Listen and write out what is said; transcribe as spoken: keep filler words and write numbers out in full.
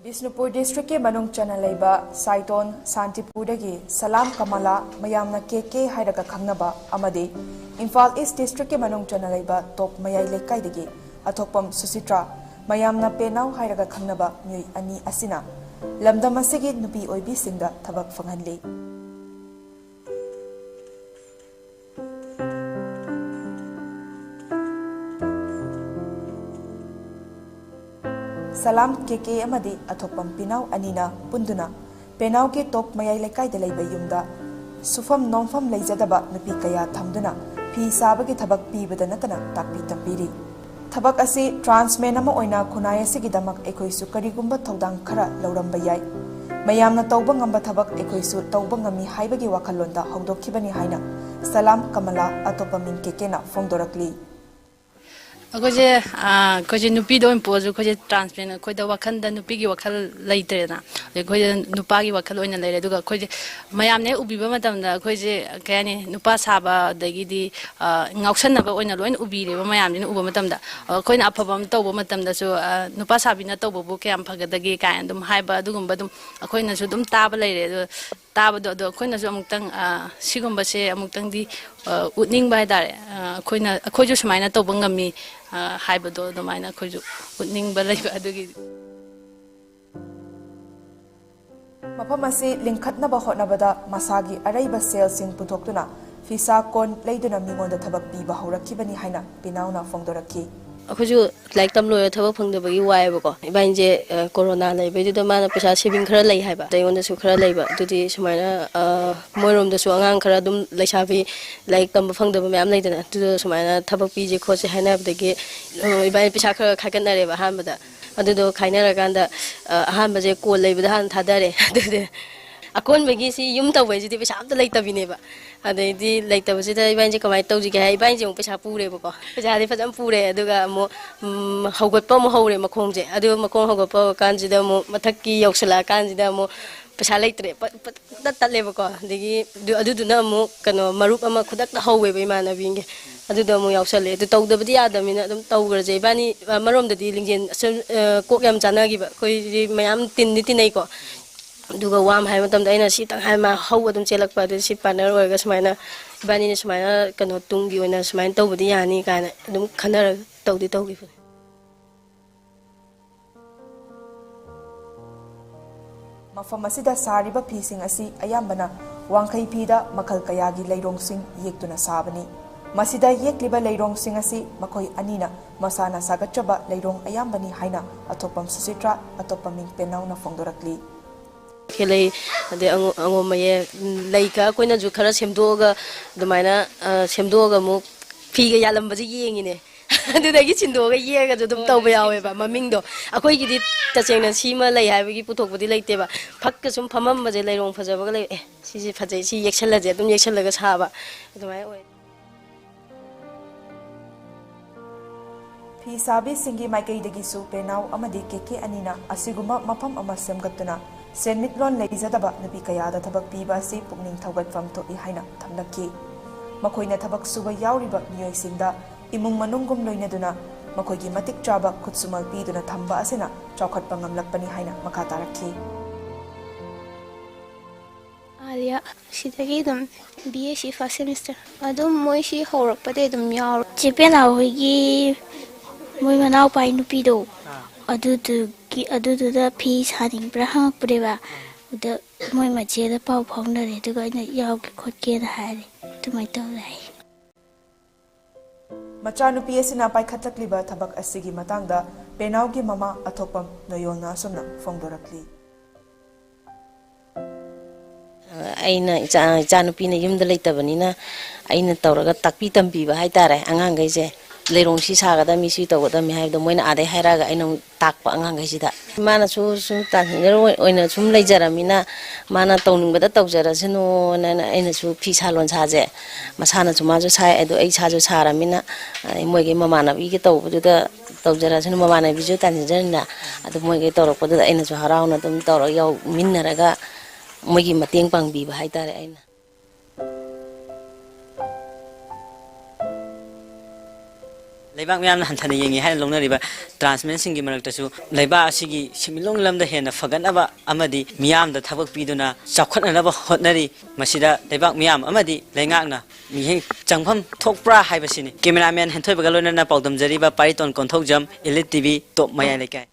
ꯕꯤꯁꯅꯨꯄꯨꯔ ꯗꯤꯁꯇ꯭ꯔꯤꯛꯀꯤ ꯃꯅꯨꯡ ꯆꯟꯅ ꯂꯩꯕ ꯁꯥꯏꯇꯣꯟ ꯁꯥꯟꯇꯤꯄꯨꯔꯗꯒꯤ ꯁꯂꯥꯝ ꯀꯃꯂꯥ, ꯃꯌꯥꯝꯅ ꯀꯦ ꯀꯦ ꯍꯥꯏꯔꯒ ꯈꯪꯅꯕ, ꯑꯃꯗꯤ ꯏꯝꯐꯥꯜ ꯏꯁ ꯗꯤꯁꯇ꯭ꯔꯤꯛꯀꯤ ꯃꯅꯨꯡ ꯆꯟꯅ ꯂꯩꯕ ꯇꯣꯞ ꯃꯌꯥꯏ ꯂꯩꯀꯥꯏꯗꯒꯤ ꯑꯊꯣꯛꯄꯝ ꯁꯨꯁꯤꯇ꯭ꯔꯥ, ꯃꯌꯥꯝꯅ ꯄꯦꯅꯥꯎ ꯍꯥꯏꯔꯒ ꯈꯪꯅꯕ ꯃꯤꯑꯣꯏ ꯑꯅꯤ ꯑꯁꯤꯅ ꯂꯝꯗꯝ ꯑꯁꯤꯒꯤ ꯅꯨꯄꯤ ꯑꯣꯏꯕꯤꯁꯤꯡꯗ ꯊꯕꯛ ꯐꯪꯍꯜꯂꯤ꯫ ꯁꯂꯥꯝ ꯀꯦ ꯀꯦ ꯑꯃꯗꯤ ꯑꯊꯣꯛꯄꯝ ꯄꯤꯅꯥꯎ ꯑꯅꯤꯅ ꯄꯨꯟꯗꯨꯅ ꯄꯦꯅꯥꯎꯒꯤ ꯇꯣꯞ ꯃꯌꯥꯏ ꯂꯩꯀꯥꯏꯗ ꯂꯩꯕ ꯌꯨꯝꯗ ꯁꯨꯐꯝ ꯅꯣꯝꯐꯝ ꯂꯩꯖꯗꯕ ꯅꯨꯄꯤ ꯀꯌꯥ ꯊꯝꯗꯨꯅ ꯐꯤ ꯁꯥꯕꯒꯤ ꯊꯕꯛ ꯄꯤꯕꯗ ꯅꯠꯇꯅ ꯇꯥꯛꯄꯤ ꯇꯝꯕꯤꯔꯤ꯫ ꯊꯕꯛ ꯑꯁꯤ ꯇ꯭ꯔꯥꯟꯁꯃꯦꯟ ꯑꯃ ꯑꯣꯏꯅ ꯈꯨꯟꯅꯥꯏ ꯑꯁꯤꯒꯤꯗꯃꯛ ꯑꯩꯈꯣꯏꯁꯨ ꯀꯔꯤꯒꯨꯝꯕ ꯊꯧꯗꯥꯡ ꯈꯔ ꯂꯧꯔꯝꯕ ꯌꯥꯏ꯫ ꯃꯌꯥꯝꯅ ꯇꯧꯕ ꯉꯝꯕ ꯊꯕꯛ ꯑꯩꯈꯣꯏꯁꯨ ꯇꯧꯕ ꯉꯝꯃꯤ ꯍꯥꯏꯕꯒꯤ ꯋꯥꯈꯜꯂꯣꯟꯗ ꯍꯧꯗꯣꯛꯈꯤꯕꯅꯤ ꯍꯥꯏꯅ ꯁꯂꯥꯝ ꯀꯃꯂꯥ ꯑꯇꯣꯞꯄ ꯃꯤꯡ ꯀꯦ ꯀꯦꯅ ꯐꯣꯡꯗꯣꯔꯛꯂꯤ꯫ ꯑꯩꯈꯣꯏꯁꯦ, ꯑꯥ, ꯑꯩꯈꯣꯏꯁꯦ ꯅꯨꯄꯤꯗ ꯑꯣꯏꯅ ꯄꯣꯛꯑꯁꯨ, ꯑꯩꯈꯣꯏꯁꯦ ꯇ꯭ꯔꯥꯟꯁꯃꯦꯟ, ꯑꯩꯈꯣꯏꯗ ꯋꯥꯈꯜꯗ ꯅꯨꯄꯤꯒꯤ ꯋꯥꯈꯜ ꯂꯩꯇ꯭ꯔꯦꯗꯅ꯫ ꯑꯗꯩ ꯑꯩꯈꯣꯏꯗ ꯅꯨꯄꯥꯒꯤ ꯋꯥꯈꯜ ꯑꯣꯏꯅ ꯂꯩꯔꯦ꯫ ꯑꯗꯨꯒ ꯑꯩꯈꯣꯏꯁꯦ ꯃꯌꯥꯝꯅ ꯍꯦꯛ ꯎꯕꯤꯕ ꯃꯇꯝꯗ ꯑꯩꯈꯣꯏꯁꯦ, ꯀꯩ ꯍꯥꯏꯅꯤ, ꯅꯨꯄꯥ ꯁꯥꯕ, ꯑꯗꯒꯤꯗꯤ, ꯑꯥ, ꯉꯥꯎꯁꯟꯅꯕ ꯑꯣꯏꯅ ꯂꯣꯏꯅ ꯎꯕꯤꯔꯦꯕ ꯃꯌꯥꯝꯁꯤꯅ ꯎꯕ ꯃꯇꯝꯗ꯫ ꯑꯩꯈꯣꯏꯅ ꯑꯐꯕ ꯑꯃ ꯇꯧꯕ ꯃꯇꯝꯗꯁꯨ, ꯑꯥ, "ꯅꯨꯄꯥ ꯁꯥꯕꯤꯅ ꯇꯧꯕꯕꯨ ꯀꯌꯥꯝ ꯐꯒꯗꯒꯦ?" ꯀꯥꯏꯅ ꯑꯗꯨꯝ ꯍꯥꯏꯕ, ꯑꯗꯨꯒꯨꯝꯕ ꯑꯗꯨꯝ ꯑꯩꯈꯣꯏꯅꯁꯨ ꯑꯗꯨꯝ ꯇꯥꯕ ꯂꯩꯔꯦ꯫ ꯑꯗꯣ ꯇꯥꯕꯗꯣ, ꯑꯗꯣ ꯑꯩꯈꯣꯏꯅꯁꯨ ꯑꯃꯨꯛꯇꯪ, ꯑ, ꯁꯤꯒꯨꯝꯕꯁꯦ ꯑꯃꯨꯛꯇꯪꯗꯤ, ꯑ, ꯎꯠꯅꯤꯡꯕ ꯍꯥꯏꯇꯥꯔꯦ꯫ ꯑ, ꯑꯩꯈꯣꯏꯅ, ꯑꯩꯈꯣꯏꯁꯨ ꯁꯨꯃꯥꯏꯅ ꯇꯧꯕ ꯉꯝꯃꯤ, ꯑ, ꯍꯥꯏꯕꯗꯣ ꯑꯗꯨꯃꯥꯏꯅ ꯑꯩꯈꯣꯏꯁꯨ ꯎꯠꯅꯤꯡꯕ ꯂꯩꯕ ꯑꯗꯨꯒꯤ꯫ ꯃꯐꯝ ꯑꯁꯤ ꯂꯤꯡꯈꯠꯅꯕ ꯍꯣꯠꯅꯕꯗ ꯃꯁꯥꯒꯤ ꯑꯔꯩꯕ ꯁꯦꯜꯁꯤꯡ ꯄꯨꯊꯣꯛꯇꯨꯅ ꯐꯤꯁꯥ ꯀꯣꯟ ꯂꯩꯗꯨꯅ ꯃꯤꯉꯣꯟꯗ ꯊꯕꯛ ꯄꯤꯕ ꯍꯧꯔꯛꯈꯤꯕꯅꯤ ꯍꯥꯏꯅ ꯄꯤꯅꯥꯎꯅ ꯐꯣꯡꯗꯣꯔꯛꯈꯤ꯫ ꯑꯩꯈꯣꯏꯁꯨ ꯂꯥꯏꯔꯤꯛ ꯇꯝ ꯂꯣꯏꯔ ꯊꯕꯛ ꯐꯪꯗꯕꯒꯤ ꯋꯥꯏꯑꯦꯕꯀꯣ꯫ ꯏꯕꯥꯏꯅꯤꯁꯦ, ꯑ, ꯀꯣꯔꯣꯅꯥ ꯂꯩꯕꯩꯗꯨꯗ ꯃꯥꯅ ꯄꯩꯁꯥ ꯁꯦꯚꯤꯡ ꯈꯔ ꯂꯩ ꯍꯥꯏꯕ, ꯑꯗ ꯑꯩꯉꯣꯟꯗꯁꯨ ꯈꯔ ꯂꯩꯕ꯫ ꯑꯗꯨꯗꯤ ꯁꯨꯃꯥꯏꯅ, ꯑ, ꯃꯣꯏꯔꯣꯝꯗꯁꯨ ꯑꯉꯥꯡ ꯈꯔ ꯑꯗꯨꯝ ꯂꯩꯁꯥꯕꯤ ꯂꯥꯏꯔꯤꯛ ꯇꯝꯕ ꯐꯪꯗꯕ ꯃꯌꯥꯝ ꯂꯩꯗꯅ, ꯑꯗꯨꯗꯣ ꯁꯨꯃꯥꯏꯅ ꯊꯕꯛ ꯄꯤꯁꯦ ꯈꯣꯠꯁꯦ ꯍꯥꯏꯅꯕꯗꯒꯤ, ꯑ, ꯏꯕꯥꯏꯅꯤ ꯄꯩꯁꯥ ꯈꯔ ꯈꯥꯏꯒꯠꯅꯔꯦꯕ ꯑꯍꯥꯟꯕꯗ꯫ ꯑꯗꯨꯗꯣ ꯈꯥꯏꯅꯔꯀꯥꯟꯗ, ꯑ, ꯑꯍꯥꯟꯕꯁꯦ ꯀꯣꯟ ꯂꯩꯕꯗ ꯍꯥꯟꯅ ꯊꯥꯗꯔꯦ꯫ ꯑꯗꯨꯗꯤ ꯑꯀꯣꯟꯕꯒꯤ ꯁꯤ ꯌꯨꯝ ꯇꯧꯕꯩꯁꯤꯗꯤ ꯄꯩꯁꯥ ꯑꯝꯇ ꯂꯩꯇꯕꯤꯅꯦꯕ꯫ ꯑꯗꯩꯗꯤ ꯂꯩꯇꯕꯁꯤꯗ ꯏꯕꯥꯏꯅꯤꯁꯦ ꯀꯃꯥꯏꯅ ꯇꯧꯁꯤꯒꯦ ꯍꯥꯏ, ꯏꯕꯥꯏꯅꯤꯁꯦ ꯑꯃꯨꯛ ꯄꯩꯁꯥ ꯄꯨꯔꯦꯕꯀꯣ꯫ ꯄꯩꯁꯥꯗꯤ ꯐꯖꯅ ꯄꯨꯔꯦ, ꯑꯗꯨꯒ ꯑꯃꯨꯛ, ꯎꯝ, ꯍꯧꯒꯠꯄ ꯑꯃꯨꯛ ꯍꯧꯔꯦ ꯃꯈꯣꯡꯁꯦ꯫ ꯑꯗꯨ ꯃꯈꯣꯡ ꯍꯧꯒꯠꯄ ꯍꯧꯔꯀꯥꯟꯁꯤꯗ ꯑꯃꯨꯛ ꯃꯊꯛꯀꯤ ꯌꯧꯁꯤꯜꯂꯛꯑꯀꯥꯟꯁꯤꯗ ꯑꯃꯨꯛ ꯄꯩꯁꯥ ꯂꯩꯇ꯭ꯔꯦ, ꯄꯠ-, ꯄꯠ-, ꯄꯠ ꯇꯠꯂꯦꯕꯀꯣ꯫ ꯑꯗꯒꯤ ꯑꯗꯨ-, ꯑꯗꯨꯗꯨꯅ ꯑꯃꯨꯛ ꯀꯩꯅꯣ ꯃꯔꯨꯞ ꯑꯃ ꯈꯨꯗꯛꯇ ꯍꯧꯋꯦꯕ ꯏꯃꯥꯟꯅꯕꯤꯒꯤ꯫ ꯑꯗꯨꯗ ꯑꯃꯨꯛ ꯌꯥꯎꯁꯜꯂꯦ꯫ ꯑꯗꯨ ꯇꯧꯗꯕꯗꯤ ꯌꯥꯗꯕꯅꯤꯅ ꯑꯗꯨꯝ ꯇꯧꯈ꯭ꯔꯁꯦ ꯏꯕꯥꯅꯤ꯫ ꯑ, ꯑꯃꯔꯣꯝꯗꯗꯤ ꯂꯤꯡꯖꯦꯜ ꯑꯁꯨꯝ, ꯑ, ꯀꯣꯛ ꯌꯥꯝ ꯆꯥꯟꯅꯈꯤꯕ, ꯑꯩꯈꯣꯏꯗꯤ ꯃꯌꯥꯝ ꯇꯤꯟꯗꯤ ꯇꯤꯟꯅꯩꯀꯣ꯫ ꯑꯗꯨꯒ ꯋꯥ ꯑꯃ ꯍꯥꯏꯕ ꯃꯇꯝꯗ ꯑꯩꯅ ꯁꯤꯇꯪ ꯍꯥꯏ, ꯃꯥ ꯍꯧ ꯑꯗꯨꯝ ꯆꯦꯜꯂꯛꯄ꯫ ꯑꯗꯨ ꯁꯤ ꯄꯥꯔꯠꯅꯔ ꯑꯣꯏꯔꯒ ꯁꯨꯃꯥꯏꯅ ꯏꯕꯥꯅꯤꯅ ꯁꯨꯃꯥꯏꯅ ꯀꯩꯅꯣ ꯇꯨꯡꯒꯤ ꯑꯣꯏꯅ ꯁꯨꯃꯥꯏꯅ ꯇꯧꯕꯗꯤ ꯌꯥꯅꯤ ꯀꯥꯏꯅ ꯑꯗꯨꯝ ꯈꯟꯅꯔꯒ ꯇꯧꯗꯤ ꯇꯧꯈꯤꯕꯅꯤ꯫ ꯃꯐꯝ ꯑꯁꯤꯗ ꯁꯥꯔꯤꯕ ꯐꯤꯁꯤꯡ ꯑꯁꯤ ꯑꯌꯥꯝꯕꯅ ꯋꯥꯡꯈꯩ ꯐꯤꯗ ꯃꯈꯜ ꯀꯌꯥꯒꯤ ꯂꯩꯔꯣꯡꯁꯤꯡ ꯌꯦꯛꯇꯨꯅ ꯁꯥꯕꯅꯤ꯫ ꯃꯁꯤꯗ ꯌꯦꯛꯂꯤꯕ ꯂꯩꯔꯣꯡꯁꯤꯡ ꯑꯁꯤ ꯃꯈꯣꯏ ꯑꯅꯤꯅ ꯃꯁꯥꯅ ꯁꯥꯒꯠꯆꯕ ꯂꯩꯔꯣꯡ ꯑꯌꯥꯝꯕꯅꯤ ꯍꯥꯏꯅ ꯑꯊꯣꯛꯄꯝ ꯁꯨꯆꯤꯇ꯭ꯔꯥ, ꯑꯊꯣꯛꯄꯝ ꯃꯤꯡ ꯄꯦꯅꯥꯎꯅ ꯐꯣꯡꯗꯣꯔꯛꯂꯤ꯫ ꯈꯦꯂꯩ, ꯑꯗꯩ ꯑꯉꯣ-, ꯑꯉꯣꯝ ꯃꯌꯦꯛ, ꯎꯝ, ꯂꯩ ꯈꯔ ꯑꯩꯈꯣꯏꯅꯁꯨ ꯈꯔ ꯁꯦꯝꯗꯣꯛꯑꯒ ꯑꯗꯨꯃꯥꯏꯅ, ꯑ, ꯁꯦꯝꯗꯣꯛꯑꯒ ꯑꯃꯨꯛ ꯐꯤꯒ ꯌꯥꯜꯂꯝꯕꯁꯦ ꯌꯦꯡꯉꯤꯅꯦ꯫ ꯑꯗꯨꯗꯒꯤ ꯁꯤꯟꯗꯣꯛꯑꯒ ꯌꯦꯛꯑꯒꯁꯨ ꯑꯗꯨꯝ ꯇꯧꯕ ꯌꯥꯎꯋꯦꯕ꯫ ꯃꯃꯤꯡꯗꯣ ꯑꯩꯈꯣꯏꯒꯤꯗꯤ ꯇꯁꯦꯡꯅ ꯁꯤꯃ ꯂꯩ ꯍꯥꯏꯕꯒꯤ ꯄꯨꯊꯣꯛꯄꯗꯤ ꯂꯩꯇꯦꯕ꯫ ꯐꯛꯀ ꯁꯨꯝ ꯐꯝꯃꯝꯕꯁꯦ ꯂꯩꯔꯣꯡ ꯐꯖꯕꯒ ꯂꯩ, "ꯑꯦ, ꯁꯤꯁꯦ ꯐꯖꯩ, ꯁꯤ ꯌꯦꯛꯁꯜꯂꯁꯦ", ꯑꯗꯨꯝ ꯌꯦꯛꯁꯜꯂꯒ ꯁꯥꯕ ꯑꯗꯨꯃꯥꯏꯅ ꯑꯣꯏ꯫ ꯐꯤ ꯁꯥꯕꯤꯁꯤꯡꯒꯤ ꯃꯥꯏꯀꯩꯗꯒꯤꯁꯨ ꯄꯦꯅꯥꯎ ꯑꯃꯗꯤ ꯀꯦꯀꯦ ꯑꯅꯤꯅ ꯑꯁꯤꯒꯨꯝꯕ ꯃꯐꯝ ꯑꯃ ꯁꯦꯝꯒꯠꯇꯨꯅ ꯁꯦꯟꯃꯤꯠꯂꯣꯟ ꯂꯩꯖꯗꯕ ꯅꯨꯄꯤ ꯀꯌꯥꯗ ꯊꯕꯛ ꯄꯤꯕ ꯑꯁꯤ ꯄꯨꯛꯅꯤꯡ ꯊꯧꯒꯠꯐꯝ ꯊꯣꯛꯏ ꯍꯥꯏꯅ ꯊꯝꯂꯛꯈꯤ꯫ ꯃꯈꯣꯏꯅ ꯊꯕꯛ ꯁꯨꯕ ꯌꯥꯎꯔꯤꯕ ꯃꯤꯑꯣꯏꯁꯤꯡꯗ ꯏꯃꯨꯡ ꯃꯅꯨꯡꯒꯨꯝ ꯂꯣꯏꯅꯗꯨꯅ ꯃꯈꯣꯏꯒꯤ ꯃꯇꯤꯛ ꯆꯥꯕ ꯈꯨꯠꯁꯨꯃꯜ ꯄꯤꯗꯨꯅ ꯊꯝꯕ ꯑꯁꯤꯅ ꯆꯥꯎꯈꯠꯄ ꯉꯝꯂꯛꯄꯅꯤ ꯍꯥꯏꯅ ꯃꯈꯥ ꯇꯥꯔꯛꯈꯤ꯫ ꯑꯥꯂꯤꯌꯥ, ꯁꯤꯗꯒꯤ ꯑꯗꯨꯝ B S C first semester꯫ ꯑꯗꯨꯝ ꯃꯣꯏ ꯁꯤ ꯍꯧꯔꯛꯄꯗꯩ ꯑꯗꯨꯝ ꯌꯥꯎꯔꯦ꯫ ꯆꯦ ꯄꯦꯅꯥ ꯍꯣꯏꯒꯤ ꯃꯣꯏ ꯃꯅꯥꯎꯄꯥꯒꯤ ꯅꯨꯄꯤꯗꯣ, ꯑꯥ꯫ ꯑꯗꯨꯗꯨꯒꯤ, ꯑꯗꯨꯗꯨꯗ ꯐꯤ ꯁꯥꯅꯤꯡꯕ꯭ꯔꯥ ꯍꯪꯉꯛꯄꯅꯦꯕ꯫ ꯑꯥ꯫ ꯑꯗ ꯃꯣꯏ ꯃꯆꯦꯗ ꯄꯥꯎ ꯐꯥꯎꯅꯔꯦ, ꯑꯗꯨꯒ ꯑꯩꯅ ꯌꯥꯎꯒꯦ ꯈꯣꯠꯀꯦꯅ ꯍꯥꯏꯔꯦ꯫ ꯑꯗꯨꯃꯥꯏꯅ ꯇꯧꯔꯦ ꯍꯥꯏ꯫ ꯃꯆꯥꯅꯨꯄꯤ ꯑꯁꯤꯅ ꯄꯥꯏꯈꯠꯂꯛꯂꯤꯕ ꯊꯕꯛ ꯑꯁꯤꯒꯤ ꯃꯇꯥꯡꯗ ꯄꯦꯅꯥꯎꯒꯤ ꯃꯃꯥ ꯑꯊꯣꯛꯄꯝ ꯅꯣꯌꯣꯜꯅ ꯑꯁꯨꯝꯅ ꯐꯣꯡꯗꯣꯔꯛꯂꯤ꯫ ꯑꯩꯅ ꯏꯆꯥ-, ꯏꯆꯥꯅꯨꯄꯤꯅ ꯌꯨꯝꯗ ꯂꯩꯇꯕꯅꯤꯅ ꯑꯩꯅ ꯇꯧꯔꯒ ꯇꯥꯛꯄꯤ ꯇꯝꯕꯤꯕ ꯍꯥꯏꯇꯥꯔꯦ꯫ ꯑꯉꯥꯡꯈꯩꯁꯦ ꯂꯩꯔꯣꯡ ꯁꯤ ꯁꯥꯒꯗꯕꯅꯤ, ꯁꯤ ꯇꯧꯒꯗꯕꯅꯤ ꯍꯥꯏꯕꯗꯣ ꯃꯣꯏꯅ ꯑꯥꯗꯩ ꯍꯥꯏꯔꯛꯑꯒ ꯑꯩꯅ ꯑꯃꯨꯛ ꯇꯥꯛꯄ ꯑꯉꯥꯡꯈꯩꯁꯤꯗ꯫ ꯃꯥꯅꯁꯨ ꯁꯨꯝ ꯇ꯭ꯔꯥꯟꯁꯖꯦꯟꯗꯔ ꯑꯣꯏ-, ꯑꯣꯏꯅ ꯁꯨꯝ ꯂꯩꯖꯔꯝꯅꯤꯅ ꯃꯥꯅ ꯇꯧꯅꯤꯡꯕꯗ ꯇꯧꯖꯔꯁꯅꯨꯅ ꯑꯩꯅꯁꯨ ꯐꯤ ꯁꯥ ꯂꯣꯟꯁꯥꯁꯦ ꯃꯁꯥꯅꯁꯨ ꯃꯥꯁꯨ ꯁꯥꯏ, ꯑꯗꯣ ꯑꯩ ꯏꯁꯥꯁꯨ ꯁꯥꯔꯃꯤꯅ, ꯑ, ꯃꯣꯏꯒꯤ ꯃꯃꯥꯟꯅꯕꯤꯒꯤ ꯇꯧꯕꯗꯨꯗ ꯇꯧꯖꯔꯁꯅꯨ, ꯃꯃꯥꯟꯅꯕꯤꯁꯨ ꯇ꯭ꯔꯥꯟꯁꯖꯦꯟꯗꯔꯅꯤꯅ꯫ ꯑꯗꯨ ꯃꯣꯏꯒꯤ ꯇꯧꯔꯛꯄꯗꯨꯗ ꯑꯩꯅꯁꯨ ꯍꯔꯥꯎꯅ ꯑꯗꯨꯝ ꯇꯧꯔꯒ ꯌꯥꯎꯃꯤꯟꯅꯔꯒ ꯃꯣꯏꯒꯤ ꯃꯇꯦꯡ ꯄꯥꯡꯕꯤꯕ ꯍꯥꯏꯇꯥꯔꯦ ꯑꯩꯅ꯫ ꯂꯩꯕꯥꯛ ꯃꯤꯌꯥꯝꯅ ꯍꯟꯊꯅ ꯌꯦꯡꯉꯤ ꯍꯥꯏꯅ ꯂꯧꯅꯔꯤꯕ transmenꯁꯤꯡꯒꯤ ꯃꯔꯛꯇꯁꯨ ꯂꯩꯕꯥꯛ ꯑꯁꯤꯒꯤ ꯁꯦꯟꯃꯤꯠꯂꯣꯟꯒꯤ ꯂꯝꯗ ꯍꯦꯟꯅ ꯐꯒꯠꯅꯕ ꯑꯃꯗꯤ ꯃꯤꯌꯥꯝꯗ ꯊꯕꯛ ꯄꯤꯗꯨꯅ ꯆꯥꯎꯈꯠꯅꯅꯕ ꯍꯣꯠꯅꯔꯤ꯫ ꯃꯁꯤꯗ ꯂꯩꯕꯥꯛ ꯃꯤꯌꯥꯝ ꯑꯃꯗꯤ ꯂꯩꯉꯥꯛꯅ ꯃꯤꯠꯌꯦꯡ ꯆꯪꯐꯝ ꯊꯣꯛꯄ꯭ꯔꯥ ꯍꯥꯏꯕꯁꯤꯅꯤ꯫ Cameraman ꯍꯦꯟꯊꯣꯏꯕꯒ ꯂꯣꯏꯅꯅ ꯄꯥꯎꯗꯝꯖꯔꯤꯕ ꯄꯥꯔꯤꯇꯣꯟ ꯀꯣꯟꯊꯧꯖꯝ, Elite TV, Top ꯃꯌꯥꯏ ꯂꯩꯀꯥꯏ꯫